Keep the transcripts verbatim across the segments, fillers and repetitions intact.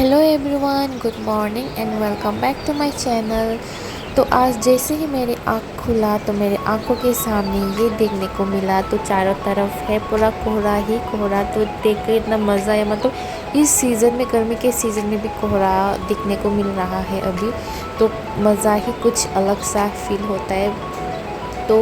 Hello everyone, good morning and welcome back to my channel। तो आज जैसे ही मेरी आँख खुला तो मेरे आंखों के सामने ये देखने को मिला, तो चारों तरफ है पूरा कोहरा ही कोहरा। तो देख के इतना मज़ा आया, मतलब इस सीज़न में, गर्मी के सीज़न में भी कोहरा देखने को मिल रहा है अभी, तो मज़ा ही कुछ अलग सा फील होता है। तो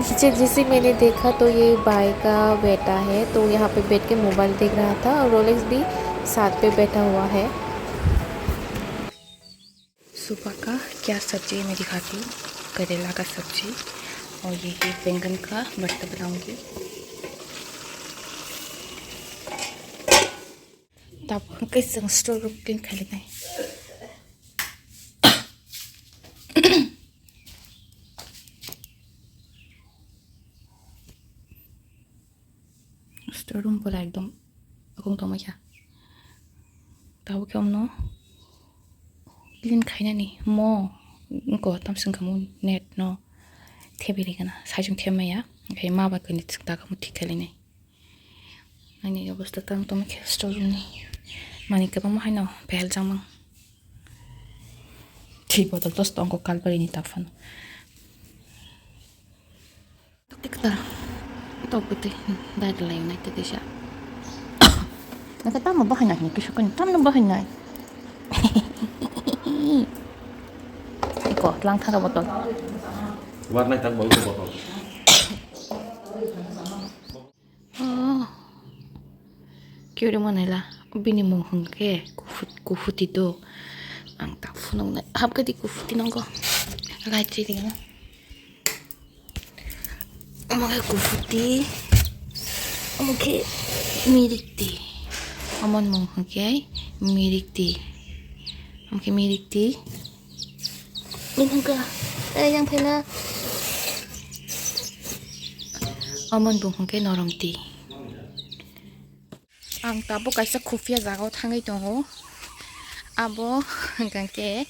नीचे जैसे मैंने देखा तो ये भाई का बेटा है, तो यहाँ पे बैठ के मोबाइल देख रहा था और रोलेक्स भी साथ पे बैठा हुआ है। सुबह का क्या सब्जी है मैं दिखाती हूँ, करेला का सब्जी और ये है बैंगन का भरता बनाऊंगी। Tabuk hwnkhe chwng store room clean khainai. Store room pura ekdom akung tongmai kha. Tabuk khe omno clean khainani mo wngkha tamsong khamu net no thebiri gana sajung themmaya, onkhe ma bai kwnwi takamo thik khainai. Ani obostha tang tongma khe store room ni manwi kwbangma haino pehel jangmang. Twi bottle dos tongo Calvary ni ta phano. Tok tik ta. Tok bwtwi dai rwlai nai tei kaisa. Nokhe tamo bahai nai hwnwi kisa kani tamno bahai nai. Iko lang thara bottle. Warnai tak bottle. Oh. Khe rimani la bini mung hwnkhe Kufu-, Kufuti do. Ang tak phunuknai. Hapkhe di Kufuti nongo. Light ri ringna. Omo khe Kufuti. Omo khe Mirikti. Omoni mung hwnkhe Mirikti. Omo khe Mirikti. Bini hwnkhe, eh, yang phaina. Omoni bung hwnkhe Noromti. Ang tabuk kaisa khufya jagao thangwi tongo. Abo hwnkhe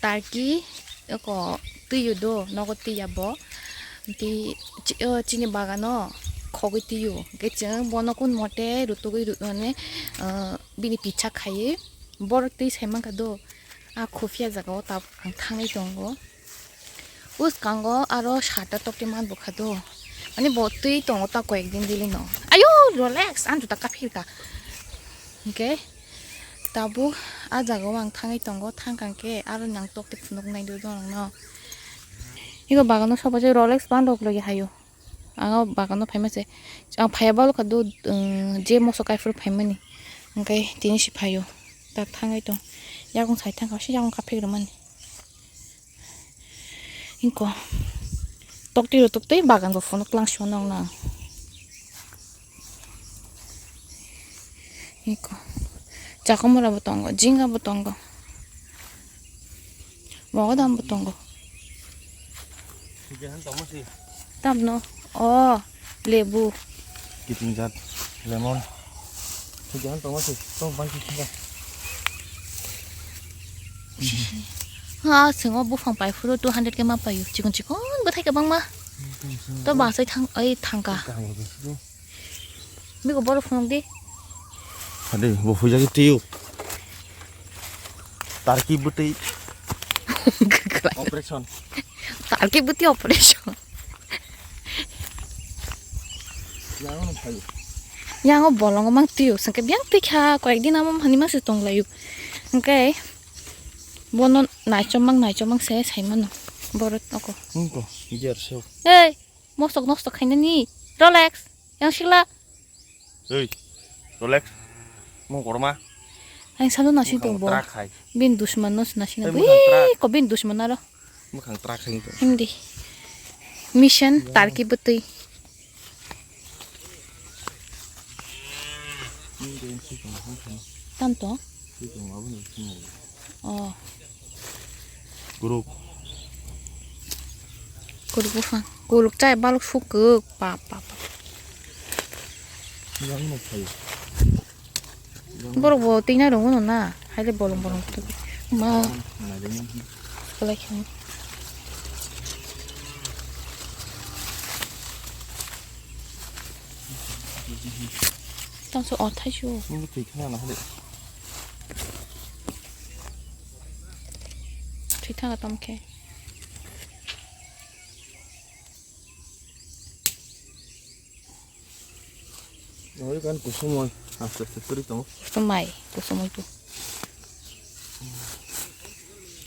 Turkey, eko twiyo do, nogo twiya bo. Tei chi-, o chini bagano khogwi twiyo. Hwnkhe chwng bono kun mote rutugwi ru-, mane, ah, bini picha khaiwi borok twi sai mankha do. A khufya jagao tabuk ang thangwi tongo. Bwskango aro sata tokti man bwkha do. Ani bo twi tongo ta koyek din dili no. Ayo, relax, ang juta kaphir ka. Hwnkhe tabuk a jagao ang thangwi tongo, thangkha hwnkhe aro nang tokti phunuk nai do norokno. Ego bagano soba je Rolex bandok logi hayo. Ang o bagano phaima se, ang phaiya bwlwkha do, um, je moso kaiphuru phaimani, hwnkhe tini se phaio. Ta thangwi tong, yakung sai thangkha, se yakung kaphik rwmani. Inko tokti rw tokti bagan bo phunuk lang sio nong nang. Eko. Chakomora bo tongo, jinga bo tongo. Mogodam bo tongo. Tamno. O, lebu. Kiting jat, lemon. Sigahan tongma se, tong bang kiting jat. Ha, singo buphang pai phuru two hundred ke ma paio. Chikon chikon bwthai kwbangma. To basai thang, ai thangka. Biko borok phunuk di. Hade, bo huijagwi twiyo. Turkey bwtwi. Operation. Turkey bwtwi operation. Yango no phaio. Yango bolongo mang twiyo. Sangke biyang twi kha, koyek din amo hani mase tonglayo. Hwnkhe bono naichomang, naichomang se saimano. Borok oko. Hwnkhe, ger se. Ei! Mosok nosto khainani. Rolex. Yang sikla. Ei. Rolex. Mo korma. Ang salo nasi tong bo. Trak khai. Bin dusman no nasi na. Ei, mukhang trak. Ko bin dusman aro. Mukhang trak khai to. Hindi. Mission Turkey bwtwi. Tanto. Oh. Kuruk. Kuruk buphang. Kuruk chai balok sukuk. Pa, pa, pa. Yang no phaio. Borok bo twi nai rwngo no na. Haile bolong bolong. Ma. Nai rwngo. Kolai khe. Tangso o thaisu. Nini twi khna na hale. Thwi thanga tamo khe. Oi, kan kusumoi, aste aste turi tongo. Kusumai, kusumai tu.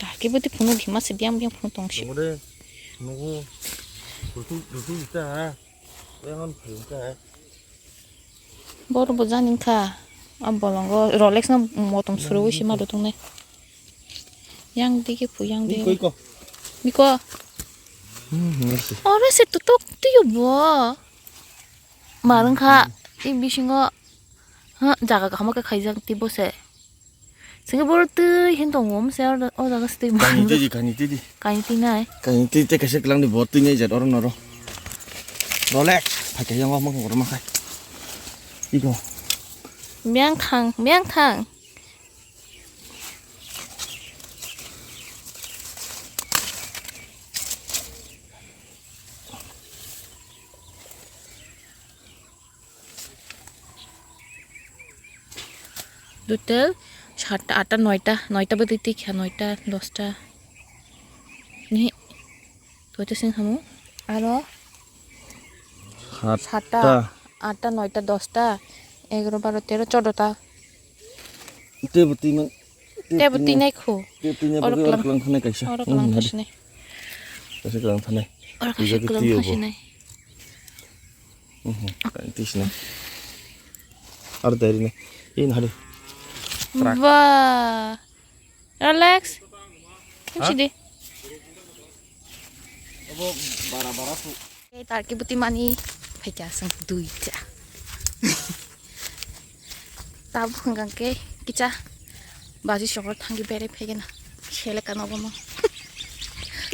Taki bwtwi phunuk hima se biyang biyang phunuk tong si. Tongo de, nugo, rutu, rutu ita, ha. Yang an phai ka. Bor bo jani kha. A bolongo Rolex no motom suru wi si ma do tongnai. Yang digi phu, yang digi. Biko. Biko. Hmm, mersi. Oro se tutok tiyo bo. Marung kha, i bisingo, ha, jaga kaham khe khaijak tei bo se. Singke boro twi hin tongo, mse o, o jaga se twi. Kaini twi di, kaini twi di. Kaini twi nai. Kaini twi tei kaisa kwlangni bo twi nai jat oro noro. Rolex, phaikhe yang wak mokong kotorma khai. Iko. Meyang thang, meyang thang. Total satta, atta, noita, noita bwtwi twi kha, noita, dosta. Ni, toita sing hamu. Aro satta, satta, atta, noita, dosta, egaro, baro, tero, choddo ta. Tei bwtwi man. Tei bwtwi nai khu. Tei bwtwi nai bagwi oro kwlang thanai kaisa. Oro kwlang thasinai. Kaisa kwlang thanai. Oro kaisa kwlang thasinai. Mhm. Twi sinai. Aro dairy nai. Ini hari. Ba. Rolex. Kim sidi. Abo bara bara su. Ei tarki buti mani phaikya song duita. Tabuk hwnkha khe kicha baji sokro thangwi berai phaikhe na sele kano bono.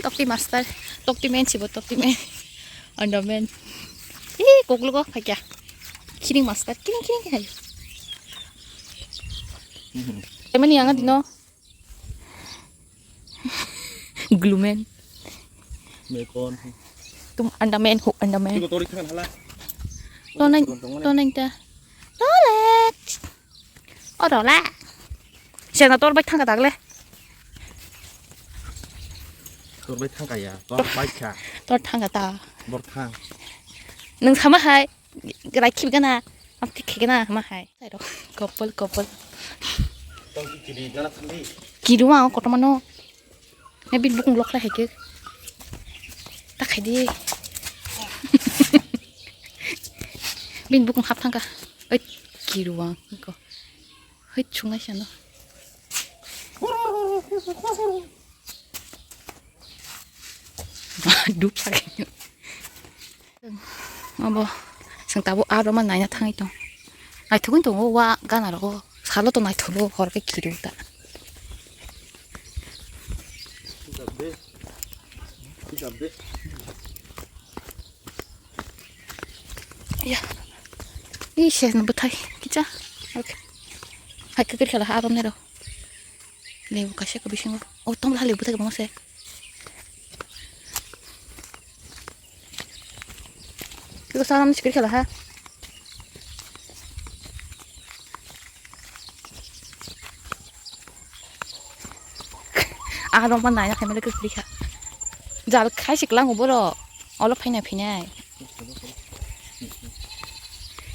Tokti master, tokti men sibo tokti men. Ando men. Ih, koklugo phaikya. Kiring master, kiring kiring hai. Emani yang dino. Glumen. Mekon. Tum andamen, huk andamen. Tiko tori khan hala. Toneng, toneng ta. Rolex. O Rolex. Sena tor bai thangka dagle. Tor bai thangka ya. Tor bai kha. Tor thangka ta. Bor thang. Nung sama hai. Rai khibgana, amtwi khegana, ma hai. Couple, couple. Kiru ang kotorma no. Ne bini bukung lok lai hai khe. Ta khai di. Bini bukung hap thangka. Oi, kiru ang ko. Hoi, chungnai sano. Dup sakhe. Abo, chwng tabuk aro ma naina thangwi tong. Naithugwi tongo wa gana rogo. Salo to naithugo, hor khe kiru ta. Ya. Ih, se no bwthai kicha. Okay. Hai khe kiri khala ha aro nero. Lebu kaisa khe bisingo. O tong ha lebu bwthai kwbangma se. Kiko salam sikiri khala ha. Ah, rong ma naina khaimani kwrwi kha. Jal khai siklang boro. Olo phainai phainai.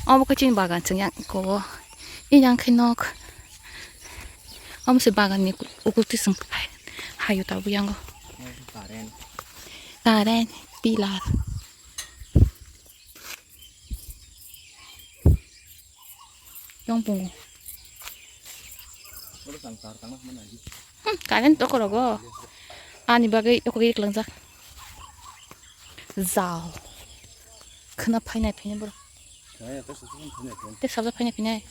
Omo khe chini bagan chwng yang kogo. I yang khe nok. Omo se bagan ni ukulti chwng hayo tabuk yango. Current. Current, pillar. Yang pungo. Hmm, current toko rogo. Ani bagwi toko giri klangjak. Jao. Khna phainai phainai boro. Te sabja phainai phainai.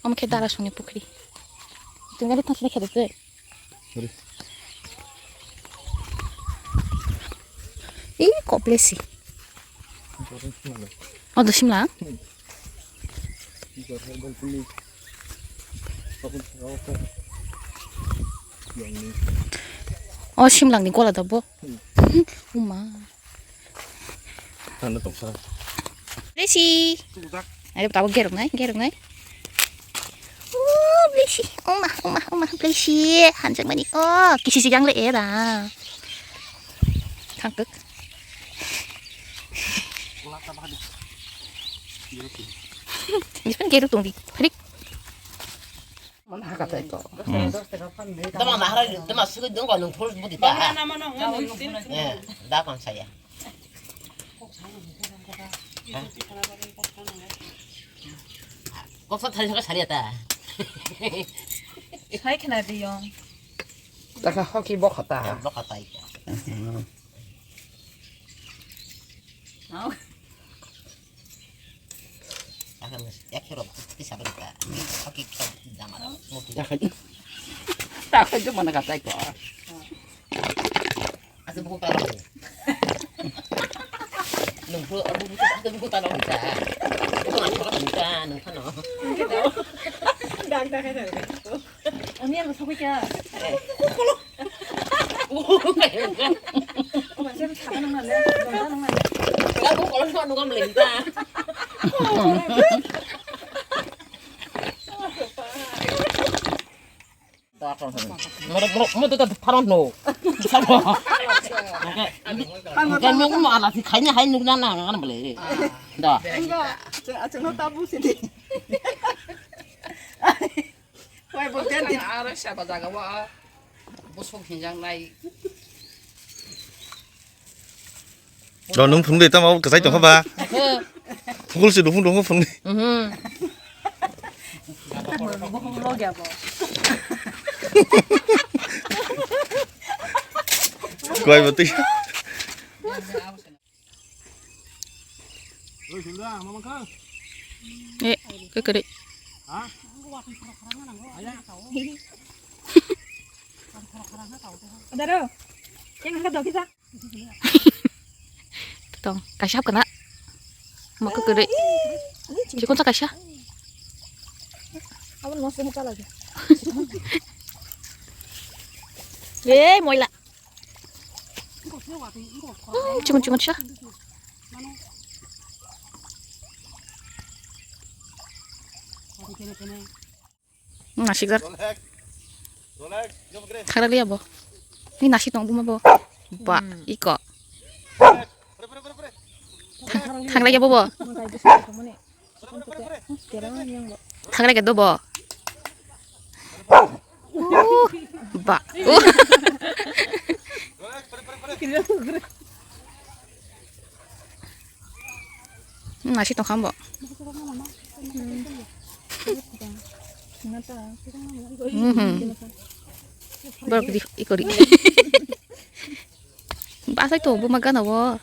Omo khe dara songni pukhri. Tinggali thangsi khe de. Ih, koplesi. Odo simla. O simlangni gola da bo. Uma. Tanda tongsa. Lesi. Tubujak. Ayo, tabuk geruk nai, geruk nai. Oh, beli Uma, uma, uma, play si, hanjak mani. Oh, kisi si gang le era. Thangkuk. Ini kan keru tungdi. Parik. Mana haka tai ko. Tama mahara, tama sugi dong ko nung full budi ta. Eh, da kon saya. Koksa thari saka sari ata. Sai khna di yong. Taka hoki bokha ta. Bokha tai. Taka mas, ya kiro ti sabar ta. Hoki kiro jama. Taka. Taka jo mana katai ko. Asa buku talo. Nungku, abu buku, asa buku talo kita. Buku macam apa kita, nungku no. Dak dak aja. Oni yang besok kita. Oh, kayak enggak. Oh, masih ada sana nang nang. Nang nang. Kamu kalau nggak nunggu melih kita. Mo, mo, mo to ta tharon no. Kan mo mo ala si khaini hai nuk na na ngan bale. Da. Enggak, acung acung no tabu sini. Wai bo ganti. Ara sa ba jaga wa. Busuk hinjang nai. Lo nung phunung de tamo kwchai tongkha ba. Phungul se duphung duphung phunung. Mhm. Bukhung lo gya bo. Kwai bati. Eh, kekere. Adaro, yang angkat dok kita. Tong, kaisa hap kana. Moko kere. Chikon sa kaisa. Abon mas kena chala aja. Eh, moila. Hmm, chikon chikon sa. Nasikjak. Thanglaiya bo. Ni nasi tong buma bo. Ba, iko. Thanglaiya bo bo. Thanglaiya do bo. Uh, ba. Uh. Nasi tong kha bo. Mhm. Borok di ikori. Basai to buma gana bo.